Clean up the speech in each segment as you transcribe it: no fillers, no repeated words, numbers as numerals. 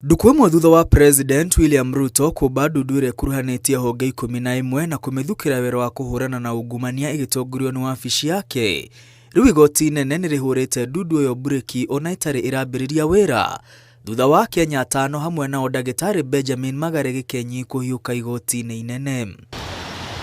Ndukũ ĩmwe thutha wa President William Ruto kũmba ndundu ĩrĩa ĩkuruhanĩtie honge 11 na kũmĩthukĩra wĩra wa kũhũrana na ungumania ĩgĩtongorio nĩ wabici yake, rĩu igoti inene nĩ rĩhũrĩte ndundu ĩyo mburĩki ona ĩtarĩ ĩrambĩrĩria wĩra thutha wa Akenya atano hamwe nao ndagĩtarĩ Benjamin Magare Gĩkenyi kũhiũka igoti-inĩ inene.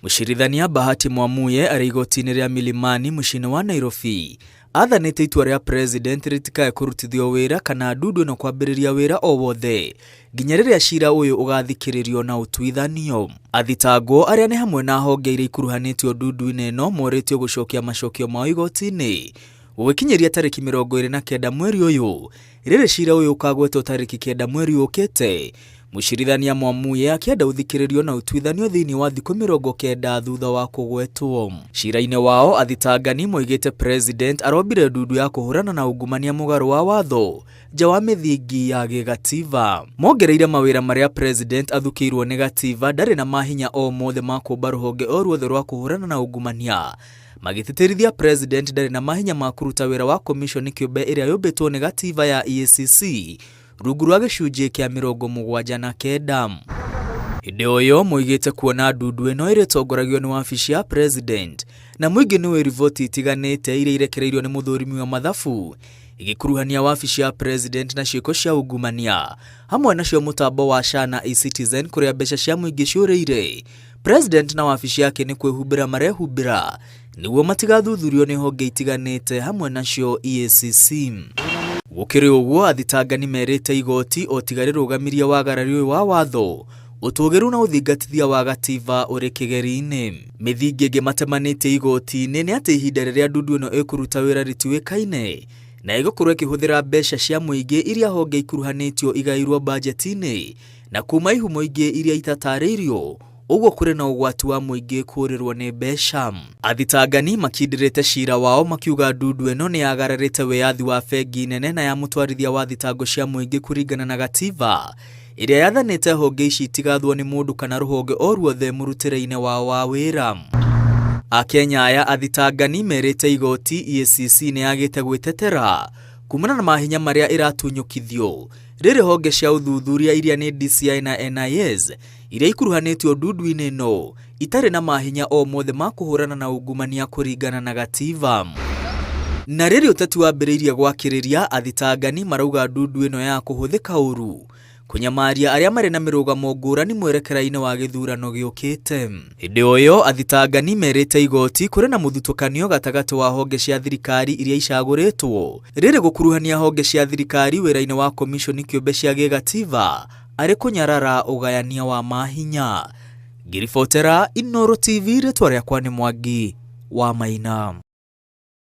Mũcirithania Bahati Mwamuye arĩ igoti-inĩ rĩa Milimani mũciĩ-inĩ wa Nairobi athanĩte itua rĩa President rĩtikae kũrutithio wĩra kana ndundu ĩno kwambĩrĩria wĩra o wothe nginya rĩrĩa cira ũyũ ũgathikĩrĩrio na ũtuithanio. Athitangwo arĩa nĩ hamwe na honge iria ikuruhanĩtio ndundu-inĩ ĩno morĩtio gũcokia macokio mao igoti-inĩ gũgĩkinyĩria tarĩki 29 mweri ũyũ. Rĩrĩ cira ũyũ ũkagwetwo tarĩki 9 mweri ũkĩte, mũcirithania Mwamuye akĩenda ũthikĩrĩrio na ũtuithanio thĩinĩ wa thikũ 90 thutha wa kũgwetwo. Cira-inĩ wao, athitangani moigĩte President arombire ndundu ya kũhũrana na ungumania mũgarũ wa watho nja wa mĩthingi ya gĩgatiba. Mongereire mawĩra marĩa President athukĩirwo nĩ gatiba ndarĩ na mahinya o mothe ma kũmba rũhonge o ruothe rwa kũhũrana na ungumania, magĩtĩtĩrithia President ndarĩ na mahinya ma kũruta wĩra wa komiconi kĩũmbe ĩrĩa yũmbĩtwo nĩ gatiba ya EACC rungu rwa gĩcunjĩ kĩa 79. Hĩndĩ o ĩyo moigĩte kuona ndundu ĩno ĩrĩtongoragio nĩ wabici ya President na mũingĩ nĩũĩ riboti itiganĩte iria irekereirio nĩ mũthũrimi wa mathabu igĩkuruhania wabici ya President na ciĩko cia ungumania hamwe nacio mũtambo wa SHA na eCitizen kũrĩa mbeca cia mũingĩ ciũrĩire. President na wabici yake nĩ kwĩhumbĩra marehumbĩra nĩguo matigathuthurio nĩ honge itiganĩte hamwe nacio EACC. Gũkĩrĩ ũguo, athitangani merĩte igoti o tiga rĩrũgamirie wagarari ũyũ wa watho, ũtũgĩru na ũthingatithia wa gatiba ũrĩ kĩgeri-inĩ. Mĩthingi ĩngĩ matemanĩtie igoti-inĩ nĩ atĩ ihinda rĩrĩa ndundu ĩno ĩkũruta wĩra rĩtiũĩkaine na ĩgũkorwo ĩkĩhũthĩra mbeca cia mũingĩ iria honge ikuruhanĩtio igaĩirwo bajeti-inĩ na kuma ihumo ingĩ iria itatarĩirio, ũguo kũrĩ na ũgwati wa mũingĩ kũũrĩrwo nĩ mbeca. Athitangani makindĩrĩte cira wao makiuga ndundu ĩno nĩ yagararĩte wĩyathi wa bengi nene na ya mũtwarithia wa thitango cia mũingĩ kũringana na gatiba ĩrĩa yathanĩte honge ici itigathwo nĩ mũndũ kana rũhonge o ruothe mũrutĩre-inĩ wao wa wĩra. Akenya aya athitangani merĩte igoti EACC nĩ yagĩte gwĩtetera kumana na mahinya marĩa ĩratunyũkithio rĩrĩ honge cia ũthuthuria iria nĩ DCI na NIS iria ikuruhanĩtio ndundu-inĩ ĩno itarĩ na mahinya o mothe ma kũhũrana na ungumania kũringana na gatiba. Na rĩrĩ ũteti wambĩrĩirie gwakĩrĩria, athitangani marauga ndundu ĩno ya kũhũthĩka ũru kũnyamaria arĩa marĩ na mĩrũgamo ngũrani mwerekera-inĩ wa gĩthurano gĩũkĩte. Hĩndĩ o ĩyo, athitangani merĩte igoti kũrĩ na mũthutũkanio gatagatĩ wa honge cia thirikari iria icagũrĩtwo, rĩrĩ gũkuruhania honge cia thirikari wĩra-inĩ wa komiconi kĩũmbe cia gĩgatiba arĩ kũnyarara ũgayania wa mahinya. Ngĩribotera Inooro TV, rĩtwa rĩakwa nĩ Mwangi wa Maina.